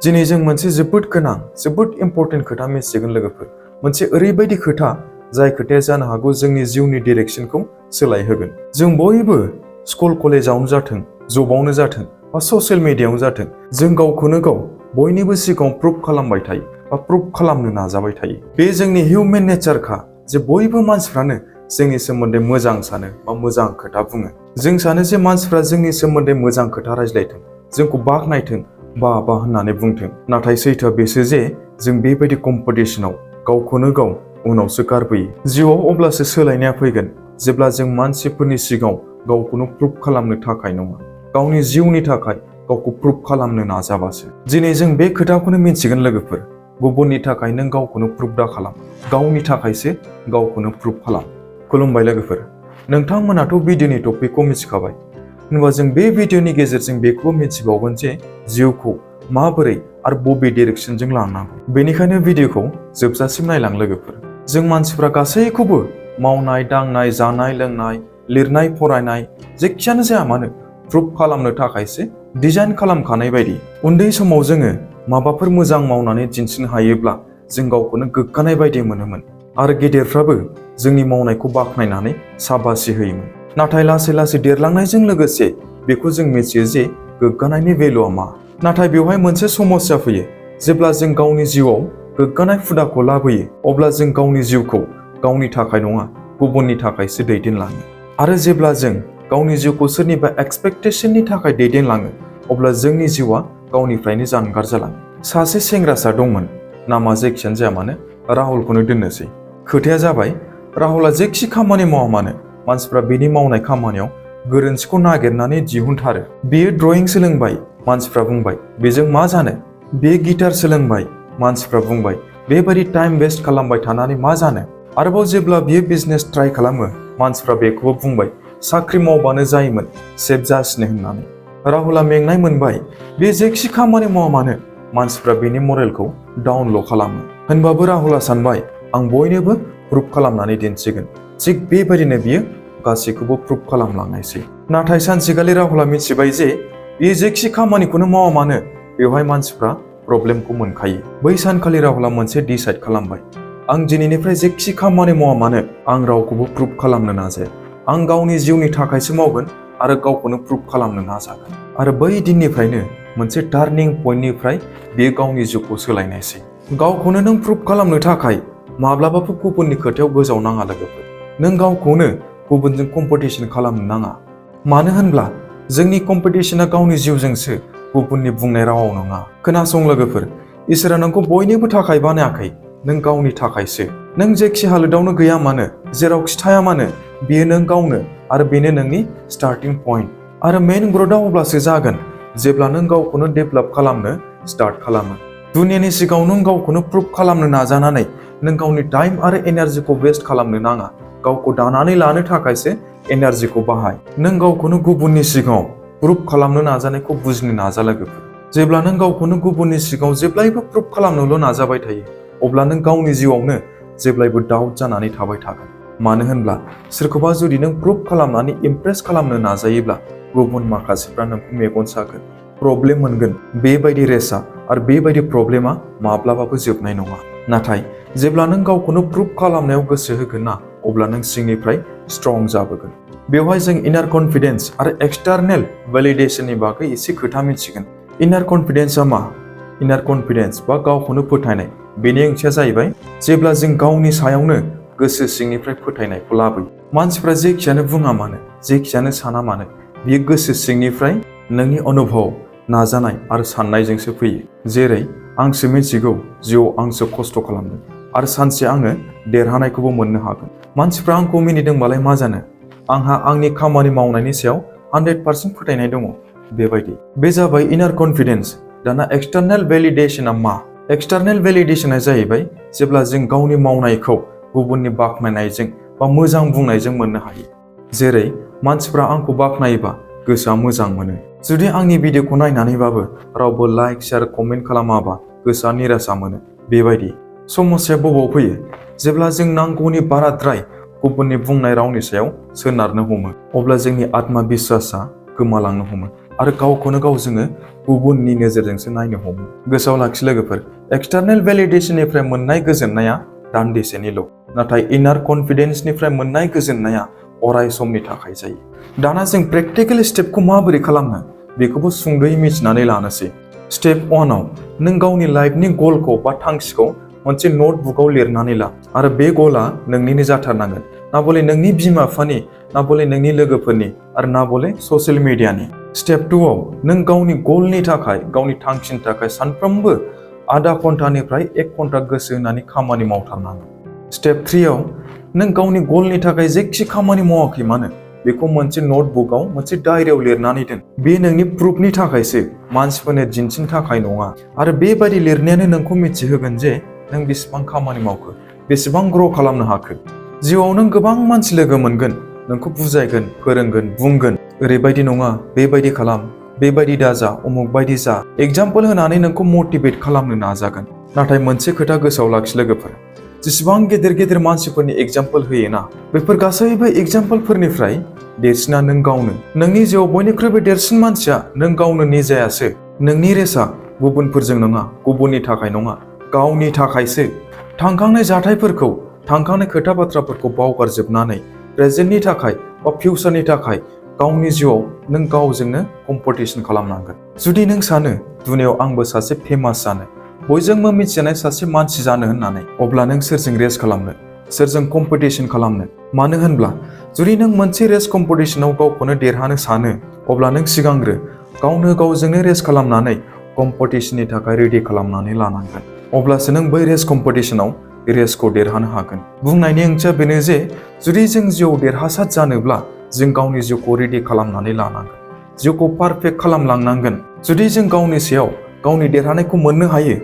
दिनै जों मोनसे जोबोद गोनां जोबोद इम्पर्टेन्ट खोथा मिथिगोन लोगोफोर मोनसे ओरैबायदि खोथा जाय खोथाया जानो हागौ जोंनि जिउनि डाइरेक्शनखौ सोलायहोगोन जों बयबो स्कुल कलेजावनो जाथों जबावनो जाथों बा ससियेल मिडियायावनो जाथों जों गावखौनो गाव बयनिबो सिगाङाव प्रुभ खालामबाय थायो बा प्रुभ खालामनो नाजाबाय थायो बे जोंनि हिउमेन नेचारखा जे बयबो मानसिफ्रानो जोंनि सोमोन्दै मोजां सानो बा मोजां खोथा बुङो जों सानो जे मानसिफ्रा जोंनि सोमोन्दै मोजां खोथा रायज्लायथों जोंखौ बाख्नायथों बा होननानै बुंथों नाथाय सैथोआ बेसो जे जों बेबायदि कम्पिटिशनाव गावखौनो गाव उनावसो गारबोयो जिउआव अब्लासो सोलायनाया फैगोन जेब्ला जों मानसिफोरनि सिगाङाव गावखौनो प्रुभ खालामनो थाखाय नङा गावनि जिउनि थाखाय गावखौ प्रुभ खालामनो नाजाबासो दिनै जों बे खोथाखौनो मिन्थिगोन लोगोफोर गुबुननि थाखाय नों गावखौनो प्रुभ दा खालाम गावनि थाखायसो गावखौनो प्रुभ खालाम खुलुमबाय लोगोफोर नोंथांमोनाथ' भिडिअनि टपिकखौ मिथिखाबाय होनबा जों बे भिडिअनि गेजेरजों बेखौबो मिथिबावगोन जे जिउखौ माबोरै आरो बबे डाइरेक्शनजों लांनांगौ बेनिखायनो भिडिअखौ जोबजासिम नायलां लोगोफोर जों मानसिफ्रा गासैखौबो मावनाय दांनाय जानाय लोंनाय लिरनाय फरायनाय जेखियानो जाया मानो प्रुभ खालामनो थाखायसो डिजाइन खालामखानाय बायदि उन्दै समाव जोङो माबाफोर मोजां मावनानै दिन्थिनो हायोब्ला जों गावखौनो गोग्गानाय बायदि मोनोमोन आरो गेदेरफ्राबो जोंनि मावनायखौ बाख्नायनानै साबासि होयोमोन नाथाय लासै लासै देरलांनायजों लोगोसे बेखौ जों मिथियो जे गोग्गानायनि भेलुआ मा नाथाय बेवहाय मोनसे समस्या फैयो जेब्ला जों गावनि जिउआव गोग्गानाय हुदाखौ लाबोयो अब्ला जों गावनि जिउखौ गावनि थाखाय नङा गुबुननि थाखायसो दैदेनलाङो आरो जेब्ला जों गावनि जिउखौ सोरनिबा एक्सपेक्टेशननि थाखाय दैदेनलाङो अब्ला जोंनि जिउआ गावनिफ्रायनो जानगार जालाङो सासे सेंग्रासा दंमोन नामा जेखियानो जाया मानो राहुलखौनो दोननोसै खोथाया जाबाय राहुला जेखि खामानि मावा मानो मानसिफ्रा बेनि मावनाय खामानियाव गोरोन्थिखौ नागिरनानै दिहुनथारो बेयो ड्रयिं सोलोंबाय मानसिफ्रा बुंबाय बेजों मा जानो बे गिटार सोलोंबाय मानसिफ्रा बुंबाय बेबायदि टाइम वेस्ट खालामबाय थानानै मा जानो आरोबाव जेब्ला बियो बिजनेस ट्राइ खालामो मानसिफ्रा बेखौबो बुंबाय साख्रि मावबानो जायोमोन सेफ जासिनो होननानै राहुला मेंनाय मोनबाय बे जेखि खामानि मावा मानो मानसिफ्रा बेनि मरेलखौ डाउनल' खालामो होनबाबो राहुला सानबाय आं बयनोबो प्रुभ खालामनानै दिन्थिगोन थिग बेबायदिनो बियो गासैखौबो प्रुभ खालामलांनायसै नाथाय सानसेखालि राहुला मिथिबाय जे बियो जेखि खामानिखौनो मावा मानो बेवहाय मानसिफ्रा प्रब्लेमखौ मोनखायो बै सानखालि राहुला मोनसे डिसाइड खालामबाय आं दिनैनिफ्राय जेखि खामानि मावा मानो आं रावखौबो प्रुभ खालामनो नाजाया आं गावनि जिउनि थाखायसो मावगोन आरो गावखौनो प्रुभ खालामनो नाजागोन आरो बै दिननिफ्रायनो मोनसे टार्निं पइन्टनिफ्राय बियो गावनि जिउखौ सोलायनायसै गावखौनो नों प्रुभ खालामनो थाखाय माब्लाबाबो गुबुननि खोथायाव गोजावनाङा लोगोफोर नों गावखौनो गुबुनजों कम्पिटिशन खालामनो नाङा मानो होनब्ला जोंनि कम्पिटिशना गावनि जिउजोंसो गुबुननि बुंनाय रावाव नङा खोनासं लोगोफोर इसोरा नोंखौ बयनिबो थाखाय बानायाखै नों गावनि थाखायसो नों जेखि हालोदावनो गैया मानो जेरावखि थाया मानो बेयो नों गावनो आरो बेनो नोंनि स्टार्टिं पइन्ट आरो मेन ग्रथआ अब्लासो जागोन जेब्ला नों गावखौनो डेभेलप खालामनो स्टार्ट खालामो दुनियानि सिगाङाव नों गावखौनो प्रुभ खालामनो नाजानानै नों गावनि टाइम आरो एनार्जिखौ वेस्ट खालामनो नाङा गावखौ दानानै लानो थाखायसो एनार्जिखौ बाहाय नों गावखौनो गुबुननि सिगाङाव प्रुभ खालामनो नाजानायखौ बुजिनो नाजा लोगोफोर जेब्ला नों गावखौनो गुबुननि सिगाङाव जेब्लायबो प्रुभ खालामनोल' नाजाबाय थायो अब्ला नों गावनि जिउआवनो जेब्लायबो डाउट जानानै थाबाय थागोन मानो होनब्ला सोरखौबा जुदि नों प्रुभ खालामनानै इमप्रेस खालामनो नाजायोब्ला गुबुन माखासेफ्रा नोंखौ मेगन सागोन प्रब्लेम मोनगोन बेबायदि रेसा आरो बेबायदि प्रब्लेमा माब्लाबाबो जोबनाय नङा नाथाय जेब्ला नों गावखौनो प्रुभ खालामनायाव गोसो होगोन ना अब्ला नों सिंनिफ्राय स्ट्रं जाबोगोन बेवहाय जों इनार कनफिडेन्स आरो एक्सटार्नेल भेलिडेशननि बागै एसे खोथा मिथिगोन इनार कनफिडेन्सआ मा इनार कनफिडेन्स बा गावखौनो फोथायनाय बेनि ओंथिया जाहैबाय जेब्ला जों गावनि सायावनो गोसो सिंनिफ्राय फोथायनायखौ लाबोयो मानसिफ्रा जेखियानो बुङा मानो जेखियानो साना मानो बियो गोसो सिंनिफ्राय नोंनि अनुभव नाजानाय आरो साननायजोंसो फैयो जेरै आंसो मिथिगौ जिउआव आंसो खस्थ' खालामदों आरो सानसे आङो देरहानायखौबो मोननो हागोन मानसिफ्रा आंखौ मिनिदोंबालाय मा जानो आंहा आंनि खामानि मावनायनि सायाव 100% फोथायनाय दङ बेबायदि बे जाबाय इनार कनफिडेन्स दाना एक्सटार्नेल भेलिडेशनआ मा एक्सटार्नेल भेलिडेशनआ जाहैबाय जेब्ला जों गावनि मावनायखौ गुबुननि बाख्नायनायजों बा मोजां बुंनायजों मोननो हायो जेरै मानसिफ्रा आंखौ बाख्नायोबा गोसोआ मोजां मोनो जुदि आंनि भिडिअखौ नायनानैबाबो रावबो लाइक शेयार कमेन्ट खालामाबा गोसोआ निराशा मोनो बेबायदि समस्या बबाव फैयो जेब्ला जों नांगौनि बाराद्राय गुबुननि बुंनाय रावनि सायाव सोनारनो हमो अब्ला जोंनि आत्मबिश्वासआ गोमालांनो हमो आरो गावखौनो गाव जोङो गुबुननि नोजोरजोंसो नायनो हमो। गोसोआव लाखि लोगोफोर, एक्सटार्नेल भेलिडेशननिफ्राय मोननाय गोजोननाया दान्दिसेनिल', नाथाय इनार कनफिडेन्सनिफ्राय मोननाय गोजोननाया अराय समनि थाखाय जायो। दाना जों प्रेक्टिकेल स्टेपखौ माबोरै खालामनो बेखौबो सुंद'यै मिथिनानै लानोसै। स्टेप 1 आव नों गावनि लाइफनि गलखौ बा थांखिखौ मोनसे नटबुकआव लिरनानै ला आरो बे गला नोंनिनो जाथारनांगोन, ना बले नोंनि बिमा बिफानि, ना बले नोंनि लोगोफोरनि, आरो ना बले ससियेल मिडियानि। स्टेप 2 आव नों गावनि गलनि थाखाय, गावनि थांखिनि थाखाय सानफ्रोमबो आधा घन्टानिफ्राय 1 घन्टा गोसो होनानै खामानि मावथारनांगोन। स्टेप 3 आव नों गावनि गलनि थाखाय जेखि खामानि मावाखै मानो बेखौ मोनसे नटबुकआव, मोनसे डायरियाव लिरनानै दोन। बे नोंनि प्रुफनि थाखायसो, मानसिफोरनो दिन्थिनो थाखाय नङा। आरो बेबायदि लिरनायानो नोंखौ मिथिहोगोन जे नों बेसेबां खामानि मावखो, बेसेबां ग्र' खालामनो हाखो। जिउआव नों गोबां मानसि लोगो मोनगोन, नोंखौ बुजायगोन, फोरोंगोन, बुंगोन ओरैबायदि नङा, बेबायदि खालाम, बेबायदि दाजा, उमुक बायदि जा, एग्जाम्पल होनानै नोंखौ मटिभेट खालामनो नाजागोन। नाथाय मोनसे खोथा गोसोआव लाखि लोगोफोर, जेसेबां गेदेर गेदेर मानसिफोरनि एग्जाम्पल होयोना, बेफोर गासैबो एग्जाम्पलफोरनिफ्राय देरसिना नों गावनो। नोंनि जिउआव बयनिख्रुइबो देरसिन मानसिया नों गावनो निजायासो। नोंनि रेसा गुबुनफोरजों नङा, गुबुननि थाखाय नङा, गावनि थाखायसो। थांखांनाय जाथायफोरखौ, थांखांनाय खोथा बाथ्राफोरखौ बावगारजोबनानै प्रेजेन्टनि थाखाय बा फिउचारनि थाखाय गावनि जिउआव नों गावजोंनो कम्पिटिशन खालामनांगोन। जुदि नों सानो दुनियाव आंबो सासे फेमास जानो, बयजोंबो मिथिजानाय सासे मानसि जानो होननानै, अब्ला नों सोरजों रेस खालामनो, सोरजों कम्पिटिशन खालामनो? मानो होनब्ला जुदि नों मोनसे रेस कम्पिटिशनाव गावखौनो देरहानो सानो, अब्ला नों सिगांग्रो गावनो गावजोंनो रेस खालामनानै कम्पिटिशननि थाखाय रेडि खालामनानै लानांगोन। अब्लासो नों बै रेस कम्पिटिशनाव रेसखौ देरहानो हागोन। बुंनायनि ओंथिया बेनो जे जुदि जों जिउआव देरहासार जानोब्ला जों गावनि जिउखौ रेडि खालामनानै लानांगोन, जिउखौ पारफेक्ट खालामलांनांगोन। जुदि जों गावनि सायाव गावनि देरहानायखौ मोननो हायो,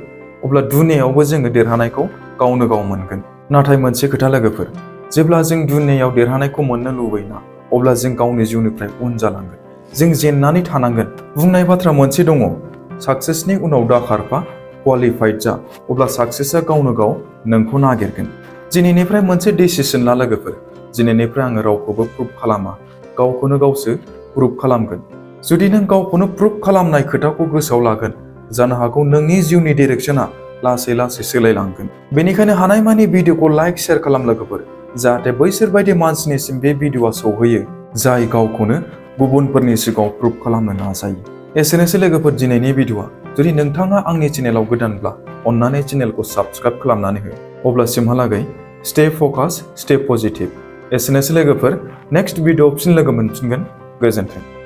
अब्ला दुनियायावबो जोङो देरहानायखौ गावनो गाव मोनगोन। नाथाय मोनसे खोथा लोगोफोर, जेब्ला जों दुनियायाव देरहानायखौ मोननो लुबैना, अब्ला जों गावनि जिउनिफ्राय उन जालांगोन, जों जेननानै थानांगोन। बुंनाय बाथ्रा मोनसे दङ, साक्सेसनि उनाव दा खारफा, क्वालिफाइड जा, अब्ला साक्सेसआ गावनो गाव नोंखौ नागिरगोन। दिनैनिफ्राय मोनसे डिसिसन ला लोगोफोर, दिनैनिफ्राय आङो रावखौबो प्रुभ खालामा, गावखौनो गावसो प्रुभ खालामगोन। जुदि नों गावखौनो प्रुभ खालामनाय खोथाखौ गोसोआव लागोन, जानो हागौ नोंनि जिउनि डिरेक्सना लासै लासै सोलायलांगोन। बेनिखायनो हानायमानि भिडिअखौ लाइक, शेयार खालाम लोगोफोर, जाहाथे बैसोर बायदि मानसिनिसिम बे भिडिअआ सौहैयो जाय गावखौनो गुबुनफोरनि सिगाङाव प्रुभ खालामनो नाजायो। एसेनोसै लोगोफोर दिनैनि भिडिअआ। जुदि नोंथाङा आंनि चेनेलाव गोदानब्ला अन्नानै चेनेलखौ साबस्क्राइब खालामनानै हो। अब्लासिमहालागै स्टे फकास, स्टे पजिटिभ। एसेनोसै लोगोफोर, नेक्स्ट भिडिअआव फिन लोगो मोनफिनगोन। गोजोन्थों।